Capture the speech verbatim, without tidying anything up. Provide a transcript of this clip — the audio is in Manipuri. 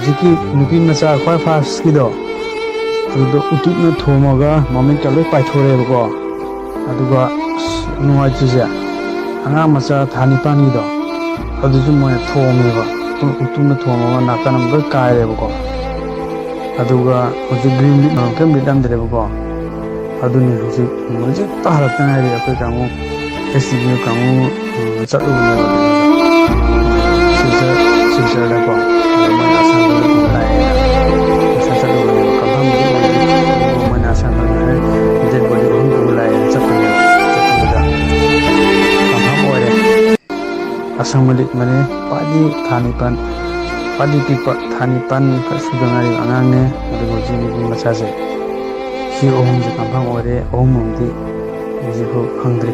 ꯍꯧꯖꯤꯛꯀꯤ ꯅꯨꯄꯤ ꯃꯆꯥ ꯈ꯭ꯋꯥꯏ ꯐꯥꯔꯁꯀꯤꯗꯣ, ꯑꯗꯨꯗꯣ ꯎꯇꯨꯞꯅ ꯊꯣꯝꯃꯒ ꯃꯃꯤꯠꯀ ꯂꯣꯏ ꯄꯥꯏꯊꯣꯔꯛꯑꯦꯕꯀꯣ꯫ ꯑꯗꯨꯒ ꯑꯁ, ꯅꯨꯡꯉꯥꯏꯇ꯭ꯔꯤꯁꯦ, ꯑꯉꯥꯡ ꯃꯆꯥ ꯊꯥ ꯅꯤꯄꯥꯟꯒꯤꯗꯣ, ꯑꯗꯨꯁꯨ ꯃꯣꯏꯅ ꯊꯣꯝꯃꯦꯕ꯫ ꯎꯇꯨꯞꯅ ꯊꯣꯝꯃꯒ ꯅꯥꯀꯟ ꯑꯃ ꯂꯣꯏ ꯀꯥꯏꯔꯦꯕꯀꯣ꯫ ꯑꯗꯨꯒ ꯍꯧꯖꯤꯛ ꯒ꯭ꯔꯤꯟ ꯂꯤꯠ ꯃꯔꯝ ꯀꯔꯤꯝ ꯂꯤꯠꯂꯝꯗ꯭ꯔꯦꯕꯀꯣ꯫ ꯑꯗꯨꯅꯤ ꯍꯧꯖꯤꯛ, ꯍꯧꯖꯤꯛꯇ ꯍꯜꯂꯛꯇ ꯉꯥꯏꯔꯤ ꯑꯩꯈꯣꯏ ꯀꯥꯡꯕꯨ, ꯑꯦꯁ ꯇꯤ ꯕꯤ ꯀꯥꯡꯕꯨ, ꯎꯝ, ꯆꯠꯂꯨꯕꯅꯦꯕ ꯀꯩꯅꯣꯗ, ꯁꯤꯜꯆꯔ, ꯁꯤꯜꯆꯔꯗꯀꯣ꯫ ꯑꯗꯣ ꯃꯣꯏꯅ ꯑꯁꯥꯝꯗ ꯄꯨꯕ ꯂꯥꯛꯑꯦꯅ ꯉꯁꯥꯏ ꯆꯠꯂꯨꯕꯅꯦꯕ꯫ ꯀꯟꯐꯥꯔꯝꯕꯨꯗꯤ ꯑꯣꯏꯗ꯭ꯔꯤ꯫ ꯑꯗꯨꯕꯨ ꯃꯣꯏꯅ ꯑꯁꯥꯝꯗ ꯉꯁꯥꯏ ꯗꯦꯠ ꯕꯣꯗꯤ ꯑꯍꯨꯝ ꯄꯨꯕ ꯂꯥꯛꯑꯦꯅ ꯆꯠꯄꯅꯦꯕ꯫ ꯆꯠꯄꯗꯨꯗ ꯀꯟꯐꯥꯔꯝ ꯑꯣꯏꯔꯦ꯫ ꯑꯁꯪꯕ ꯂꯤꯛ ꯃꯅꯦ, ꯈ꯭ꯋꯥꯏꯗꯒꯤ ꯊꯥ ꯅꯤꯄꯥꯟ, ꯈ꯭ꯋꯥꯏꯗꯒꯤ ꯄꯤꯛꯄ ꯊꯥ ꯅꯤꯄꯥꯟ ꯈꯛ ꯁꯨꯗ ꯉꯥꯏꯔꯤꯕ ꯑꯉꯥꯡꯅꯦ꯫ ꯑꯗꯨꯒ ꯍꯧꯖꯤꯛ ꯅꯨꯄꯤ ꯃꯆꯥꯁꯦ, ꯁꯤ ꯑꯍꯨꯝꯁꯦ ꯀꯟꯐꯥꯔꯝ ꯑꯣꯏꯔꯦ꯫ ꯑꯍꯨꯝ ꯑꯃꯗꯤ ꯍꯧꯖꯤꯛꯐꯥꯎ ꯈꯪꯗ꯭ꯔꯤ꯫